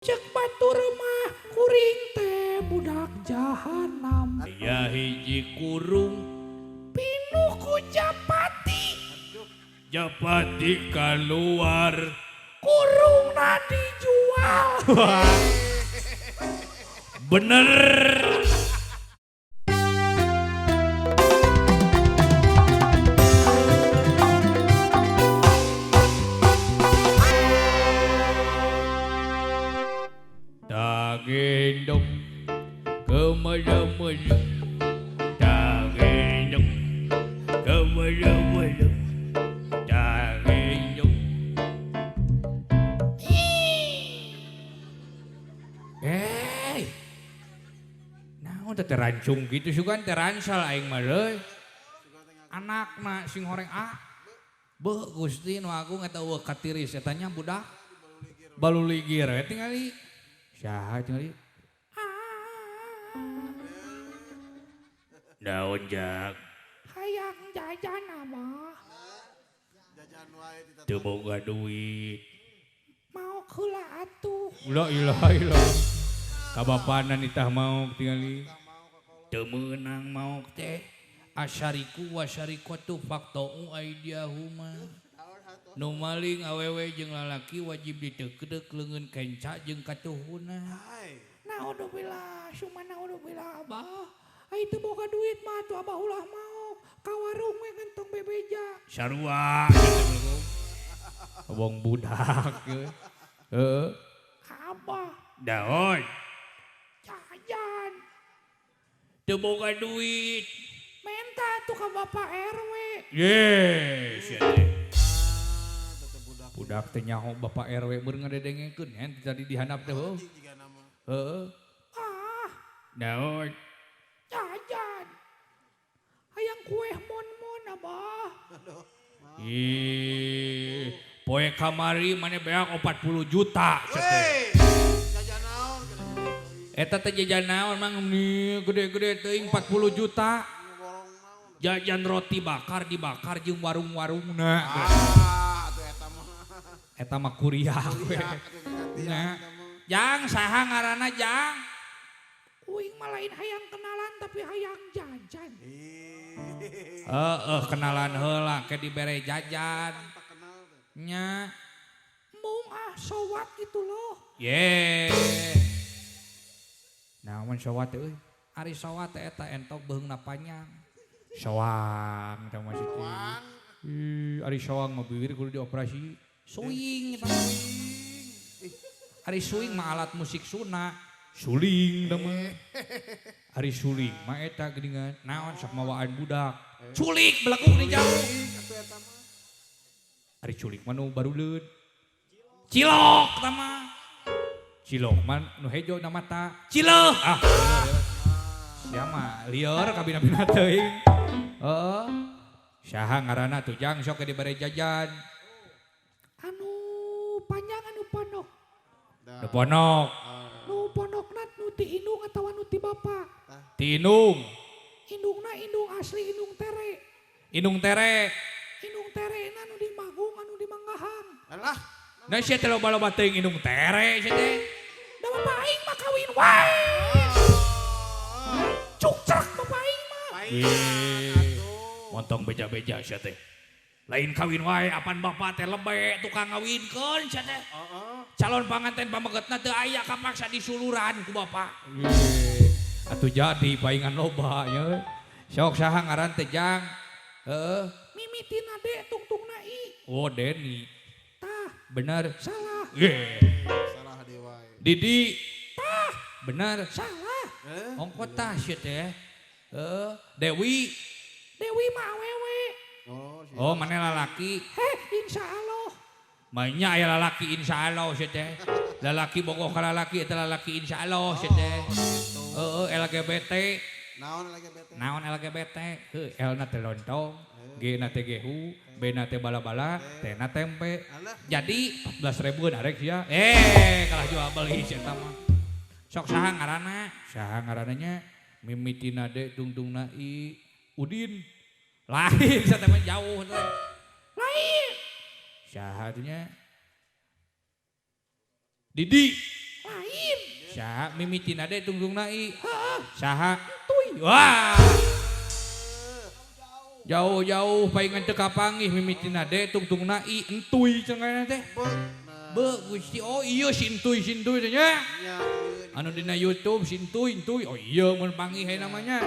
Cek batur mah kuring teh budak jahanam. Aya hiji kurung pinuh ku japati. Japati keluar kurungna dijual. Bener. Tagendong kemana-mana, tagendong kemana-mana, tagendong. Eh, naon teh terancung gitu sugan teransal aing mah deui. Anakna sing horeng ah. Beuh Gusti nu agung eta eueuh katiris eta nya budak. Baluligir we tingali. Saha tingali? Daun jak. Hayang jajan abah. Jajan wae di Teu boga duit. Mau heula atuh. La ilaha illallah. Kabapana nitah maok tingali. Teu meunang maok teh. Asyariku wasyariqatu faqta'u aydiyahuma. Nu maling awewe jeung lalaki wajib ditekedek leungeun kenca jeung katuhuna. Naudzubillah, summa naudzubillah abah. Ai teu boga duit mah atuh abah ulah maok. Ka warung we ngentong bebeja. Sarua Wong budak ge. Heeh. Abah. Daon. Jajan. Teu boga duit. Menta atuh ka Bapak RW. Ye, sia teh. Budak teh nyaho Bapak RW beur ngadedengekeun nya tadi dihandap teh heuh. Heeh. Ah. Daon. Jajan. Hayang kue mon-mon abah. Ih, poe kamari mane beak 40 juta sia teh. Jajan naon? Eta teh jajan naon mang nih gede-gede teuing 40 juta. Jajan roti bakar dibakar jeung warung-warungna. Ah, atuh eta mah. Eta mah kuriak we. Nya. Jang saha ngaranna Jang? Uing mah lain hayang kenalan tapi hayang jajan. Heeh, kenalan heula ke dibere jajan. Nya. Mung ah sowat gitu loh. Ye. Naon sowat teh euy? Ari sowat teh eta entok beheungna panjang. Sowang teh maksudna. Ih, ari sowang mah bibir kudu dioperasi. Suing eta mah. Ari suing mah alat musik Sunda. Suling teh mah. Ari suling mah eta geuningan naon sok mawaan budak. Culik belakung di jauh. Ari culik mah nu baruleud. Cilok tah mah. Cilok mah nu hejo na mata. Cileuh. Ah. Sia mah lieur kabina-bina teuing. Heeh. Saha ngaranna tuh Jang sok dibere jajan. Anu panjang anu pondok. Nu pondok. Nu pondokna nu ti indung atawa nu ti bapa? Ti indung. Indungna indung asli indung tere. Indung tere. Indung terena nu di Magung anu di Manggahang. Alah. Nah sia teh loba-loba teuing indung tere sia teh. Da bapa aing mah kawin wae. Cukcrak bapa aing mah. Montong beja-beja sia teh. Lain kawin wae apan bapa teh lebe tukang ngawinkeun sia teh. Calon panganten pamegetna teu aya kapaksa disuluran ku bapa. Atuh jadi paingan loba nya. Sok saha ngaran teh Jang? Heeh. Mimitina D tungtungna I. Oh Deni. Tah. Bener. Salah. Ye. Salah deui wae. Didi. Tah. Bener. Salah. Ongko tah sia teh. Heeh. Dewi. Dewi mah awewe. Oh, mana lalaki? Heh, insyaallah. Mainnya aya lalaki insyaallah sia teh. Lalaki bogoh ka lalaki eta lalaki insyaallah sia teh. Heeh, LGBT. Naon LGBT? Naon LGBT? Heuh, L na teh lontong, G na teh gehu, B na teh bala-bala, T na tempe. Jadi 14.000 arek sia. Eh, kalah jual beli sia eta mah. Sok saha ngaranna? Saha ngaranna nya? Mimitina D tungtungna I Udin. Lain sia teh mah jauh teh. Lain. Saha teh nya? Didi. Lain. Saha mimitina de tungtungna i. Saha? Entuy. Wah. Jauh-jauh paingan teu kapanggih mimitina de tungtungna i entuy cenah teh. Be Gusti oh iya si entuy teh nya. Anu dina YouTube si entuy entuy oh iya mun panggih we namanya.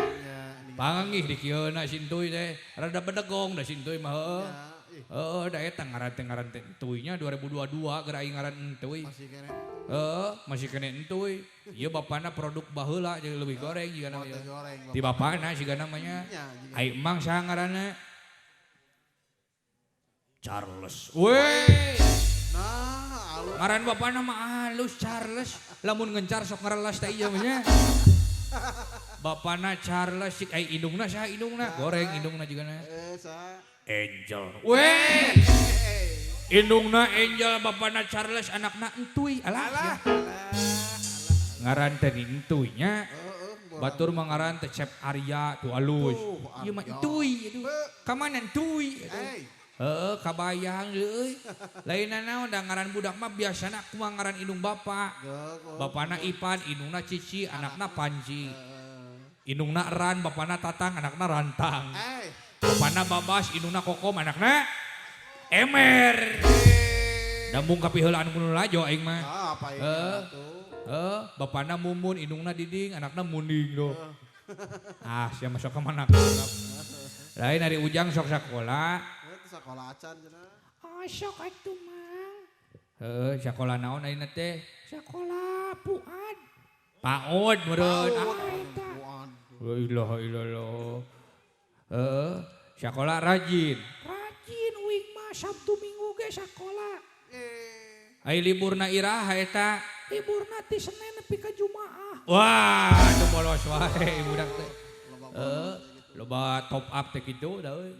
Panggih di kieu na si entuy teh rada bedegong da si entuy mah heueuh. Heeh da eta ngaran teh ngaran teh entuy nya 2022 geura aing ngaran entuy. Masih kene. Heeh, masih kene entuy. Ieu bapana produk baheula jadi lebih goreng jiga namanya. Di bapana siga namanya. Ai emang saha ngaranna? Charles. Weh. Nah, alus. Ngaran bapana mah alus Charles. Lamun ngencar sok ngarelas teh ieu mah nya. Bapana Charles sik ai indungna saha indungna? Goreng indungna jigana. Saha? Angel. Weh. Indungna Angel, bapana Charles, anakna entuy. Alah. Alah. Ngaran teh entuy nya. Batur mah ngaran teh Cep Arya tuh alus. Ieu mah entuy aduh. Ka mana entuy? Heeh, kabayang euy. Lainna naon da ngaran budak mah biasana kumaha ngaran indung bapa. Bapana Ipan, indungna Cici, anakna Panji. Indungna Ran, bapana Tatang, anakna Rantang. Bapana Babas, indungna Kokom, anakna Emer. Dambung kapiheulaan kudu lajo aing mah. Apa ieu atuh? Heeh, bapana Mumun, indungna Diding, anakna Munding do. Ah, sia masuk ka mana karep. Lain ari Ujang sok sakola. Sakola acan cenah. Oh, sok atuh Mang. Heeh, sakola naon ayeuna teh? Sakola Puad. PAUD meureun. Puad. La ilaha illallah. Heeh, sakola rajin. Rajin uing mah Sabtu Minggu ge sakola. Ai liburna iraha eta? Liburna ti Senin nepi ka Jumaah. Wah, teu bolos wae budak teh. Heeh, loba top up teh kitu da euy.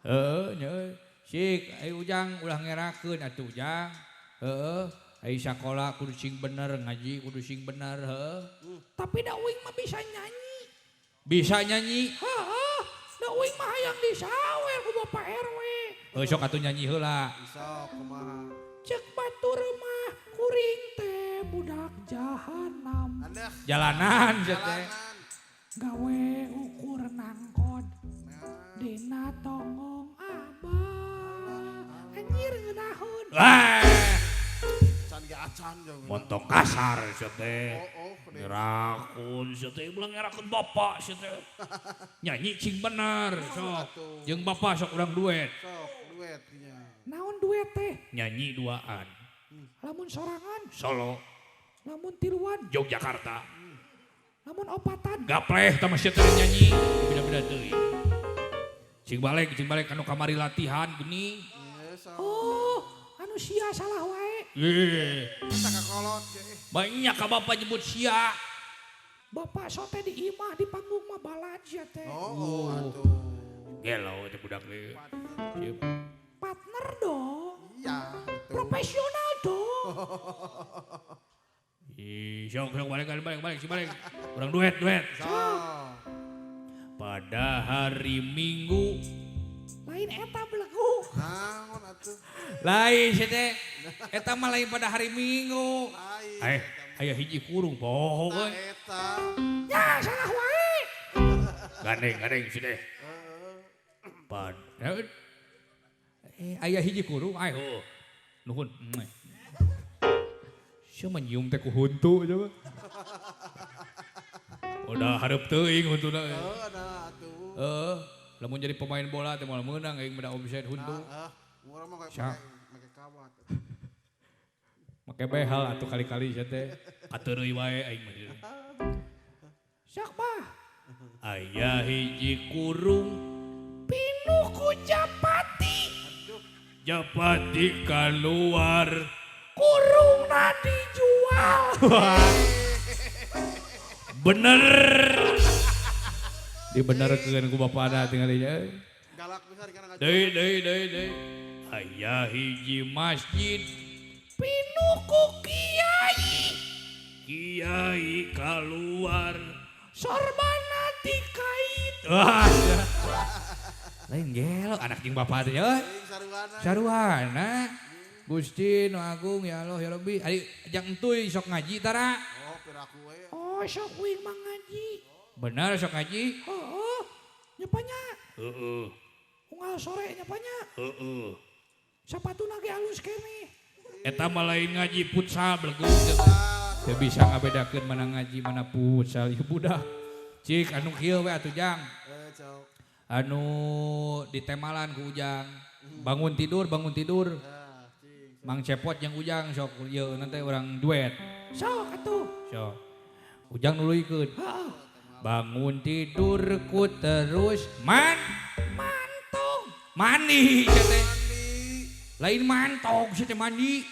Heeh, nya euy. Sik, ai Ujang ulah ngerakeun atuh Ujang. Heeh, ai sakola kudu sing bener, ngaji kudu sing bener, heueuh. Tapi da uing mah bisa nyanyi. Bisa nyanyi? Heeh, da uing mah hayang disawer ku Bapak RW. Heuh sok atuh nyanyi heula. Sok kumaha? Cek batur mah kuring teh budak jahanam. Jalanan sia teh. Gawe ukur nangkod. Dina tonggong abah. Anjir ngeunaheun. Wah. Can ge acan jeung. Montong kasar sia teh. Ngerakeun sia teh ulah ngerakeun bapak sia teh. Nyanyi cing bener sok. Jeung bapak sok urang duet. Sok duet nya. Naon duet teh? Nyanyi duaan. Lamun sorangan Solo. Lamun tiluan Yogyakarta. Lamun opatan gapleh tah mah sia teh nyanyi. Beda-beda deui. Cing balik anu kamari latihan geuning. Oh, anu sia salah wae. Eh, Eta kakolot ge. Banyak ka bapak nyebut sia. Bapak sote di imah di panggung mah balad sia teh. Oh, atuh. Gelo teh budak teh. Partner dong. Iya, betul. Profesional dong. Ih, sok balik balik balik. Urang duet. Sok. Pada hari Minggu lain eta belegu. Naon atuh? Lain sia teh. Eta mah lain pada hari Minggu. Lain. Aya hiji kurung poho euy. Eta. Ya salah wae. Gandeng sia teh. Pada aya hiji kurung ai heuh. Nuhun. Sia mah nyium teh ku huntu coba. Udah hareup teuing huntuna. Heuh da atuh. Heeh, lamun jadi pemain bola teh moal meunang aing beda omset huntu. Heeh, urang mah make kawat. Make behel atuh kali-kali sia teh. Kateureuy wae aing mah. Sok bah. Aya hiji kurung pinuh ku japati. Japati keluar kurungna dijual. Bener. Dibenerkeun ku bapana tingalinya. Galak pisan kana ngajual. Deui deui. Aya hiji masjid pinuh ku kiai. Kiai keluar sorbana dikait. Wah. Lain gelo anak jeung bapak teh euy. Saruana. Saruana. Gusti nu agung ya Allah ya Rabbi. Ari jang entuy sok ngaji tara. Piraku we. Oh, sok uing mah ngaji. Bener sok ngaji? Heeh. Nyepanya. Heeh. Unggal sore nyepanya. Heeh. Sapatuna ge alus keneh. Eta mah lain ngaji futsal belegug. Teu bisa ngabedakeun mana ngaji mana futsal ieu budak. Cik anu kieu we atuh Jang. Cok. Anu ditemalan ku Ujang. Bangun tidur, bangun tidur. Cing. Mang Cepot jeung Ujang sok ieu nanti urang duet. Sok atuh. Sok. Ujang nuluykeun. Heeh. Bangun tidurku terus Mantong. mandi sia teh. Lain mantong sia teh mandi.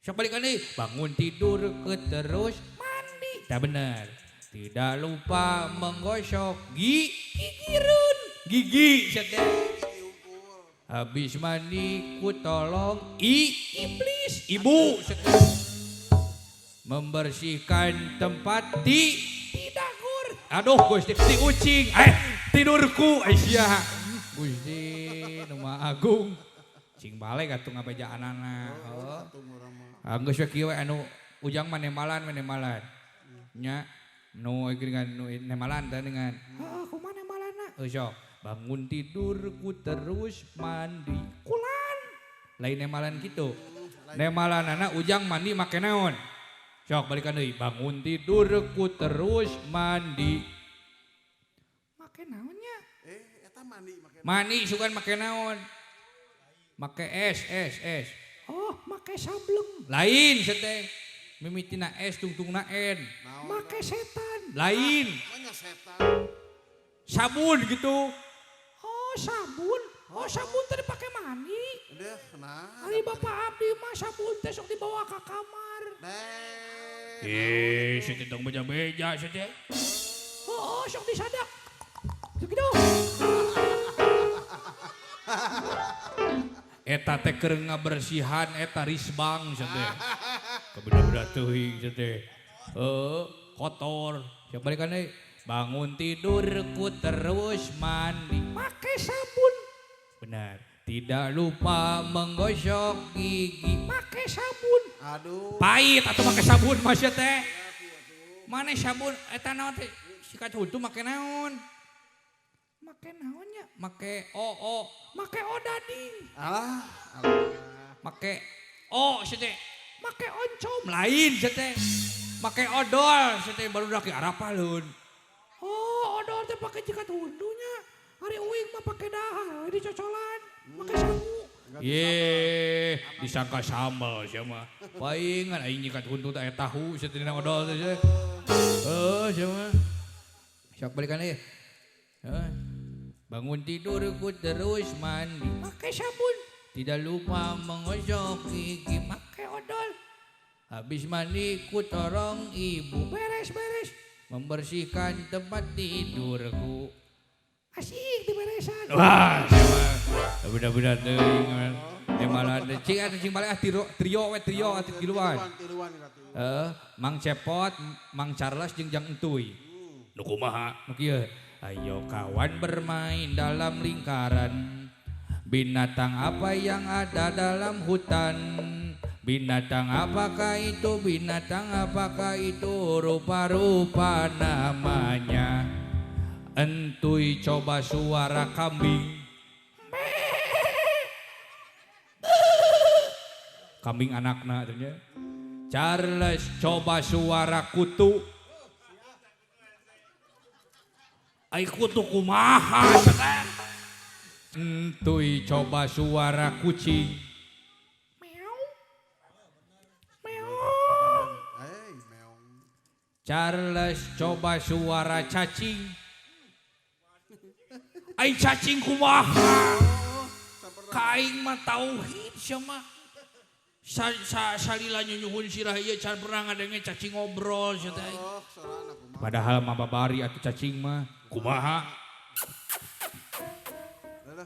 Sok balikan deui. Bangun tidurku terus Mandi. Tak bener. Tidak lupa menggosok Gigireun. gigi sia teh. Habis mandi ku tolong Iblis. ibu sia teh. Membersihkan tempat Tidagur. Aduh Gusti ti ucing tidurku sia. Gusti nu Maha Agung. Cing balik atuh ngabejaanana. Heuh. Atuh urang mah. Ah geus we kieu we anu Ujang mah nemalan we nemalan. Nya nu dengan nu nemalan teh dengan. Heeh, kumaha nemalana? Heuh sok. Bangun tidurku terus mandi. Kulan. Lain nemalan kitu. Nemalanana Ujang mandi make naon? Sok balikan deui. Bangun tidurku terus mandi. Make naonnya? Eta mandi make. Mandi sugan make naon? Make es es es. Oh, make sableng. Lain teh. Mimitina es tungtungna n. Naon? Make setan. Lain. Manya setan. Sabun gitu. Oh, sabun. Oh, sabun teh dipake mandi. Deh, nah. Ari bapak abdi mah sabun teh sok dibawa ke kamar. Deh. Sia teh tong beja-beja sia teh. Oh, sok disadak. Gitu. Eta teh keur ngabersihan eta risbang sia teh. Kabeda-beda teuing sia teh. Heuh, kotor. Siap balikan deui. Bangun tidurku terus mandi. Make sabun. Benar. Tidak lupa menggosok gigi. Make sabun. Aduh. Pahit atau make sabun mah sia teh. Mana sabun eta naon teh? Sikat huntu make naon? Make naonnya? Make o o, Make odading. Alah, alah. make o sia teh. Make oncom. Lain sia teh. Make odol sia teh baru ki arapaleun. Oh, odol teh pake jikat huntunya. Ari uing mah pake dahar, dicocolan, make sangu. Ye, disangka sambal sia mah. Paingan aing nyikat huntu teh tahu sia teh dina odol teh sia. Heuh sia mah. Sok balikan deui. Heuh. Bangun tidurku terus mandi. Make sabun, Tidak lupa menggosok gigi. make odol. Habis mandi ku tolong ibu Beres-beres. membersihkan tempat tidurku. Asik diberesan. Wah, siapa? Beda-beda teuing. Nemalan cing atuh cing balik ah trio we trio atuh tiluan. Tiluan tiluan. Heeh, Mang Cepot, Mang Charles jeung Jang Entuy. Nu kumaha? Nu kieu. Ayo kawan bermain dalam lingkaran. Binatang apa yang ada dalam hutan? Binatang apakah itu? Binatang apakah itu? Rupa-rupa namanya. Entuy coba suara kambing. Kambing anakna atuh nya. Charles coba suara kutu. Ai kutu kumaha cenah? Entuy coba suara kucing. Meow. Meow. Hei, meong. Charles coba suara cacing. Ai cacing kumaha? Ka aing mah tauhid sia mah. Salila nyunyuhun sirah ieu can pernah ngadenge cacing ngobrol sia teh. Oh, sorana kumaha. Padahal mah babari atuh cacing mah. Kumaha?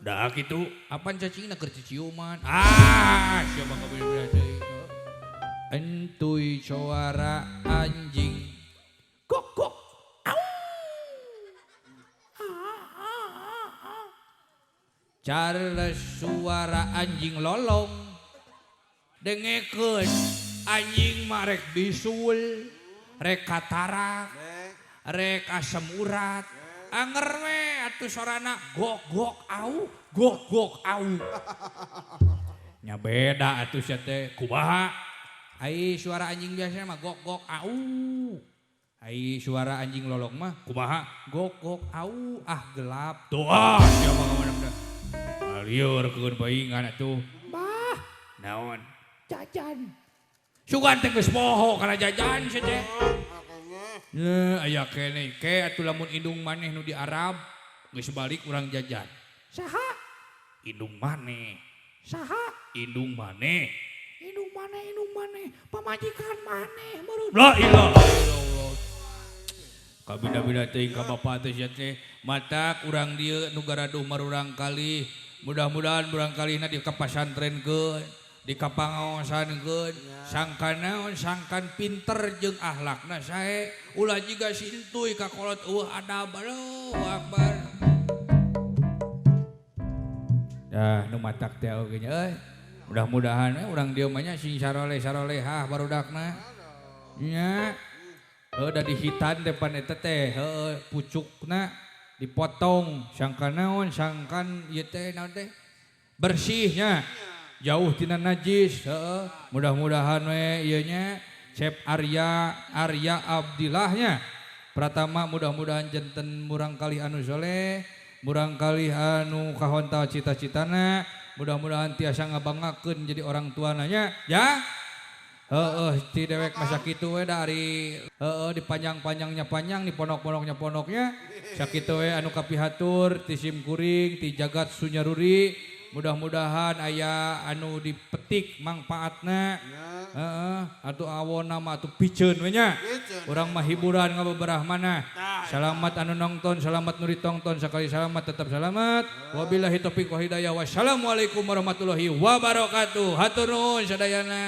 Dah kitu, apaan cacingna keur ciciuman? Ah, sia mah kabeh-beh deui. Entuy suara anjing. Gok gok. Au. Ah, ah, ah, ah. Charles suara anjing lolong. Dengekeun. Anjing mah rek bisul, rek katarak, rek asam urat. Anger we atuh sorana gok gok au, gok gok au. Nya beda atuh sia teh kumaha? Ai suara anjing biasa mah gok gok au. Ai suara anjing lolong mah kumaha? Gok gok au, ah gelap. Doa sia mah mana-mana. Lieur keun baingan atuh. Bah, Naon? Jajan. Sugan teh geus poho kana jajan sia teh. Ye, aya keneh ke atuh lamun indung maneh nu di Arab geus balik urang jajan. Saha? Indung maneh, Saha? Indung maneh. Indung maneh, indung maneh, pamajikan maneh meureun. La ilaha illallah. Kabida-bida teuing ka bapa teh sia teh. Matak urang dieu nu garaduh marurang kali. Mudah-mudahan urang kalihna di kapasantrenkeun, di kapangaosankeun, sangkan naon sangkan pinter jeung akhlakna sae. Ulah jiga si entuy ka kolot eueuh adab. Allahu akbar. Dah nu matak teh oge nya euy. Mudah-mudahan we urang dieu mah nya sing saroleh-sarolehah barudakna. Nya. Heuh da dihitan teh pan eta teh heueuh pucukna dipotong sangkan naon sangkan ieu teh naon teh bersihnya jauh tina najis heueuh. Mudah-mudahan we ieu nya Cep Arya Arya Abdillahnya Pratama mudah-mudahan janten murangkalih anu soleh, murangkalih anu kahontal cita-citana, mudah-mudahan tiasa ngabanggakeun jadi orang tuana nya ya. Heeh, ti dewek masa kitu we da ari heueuh dipanjang-panjangnya panjang, diponok-ponoknya ponoknya. Sakitu we anu kapihatur ti sim kuring ti jagat sunyaruri. Mudah-mudahan aya anu dipetik mangpaatna. Heeh, atuh awona mah atuh piceun we nya. Urang mah hiburan ngabeberah mana. Salamat anu nongton, salamat nu ditongton, sakali salamat tetap salamat. Wabillahi taufiq wa hidayah. Wassalamualaikum warahmatullahi wabarakatuh. Hatur nuhun sadayana.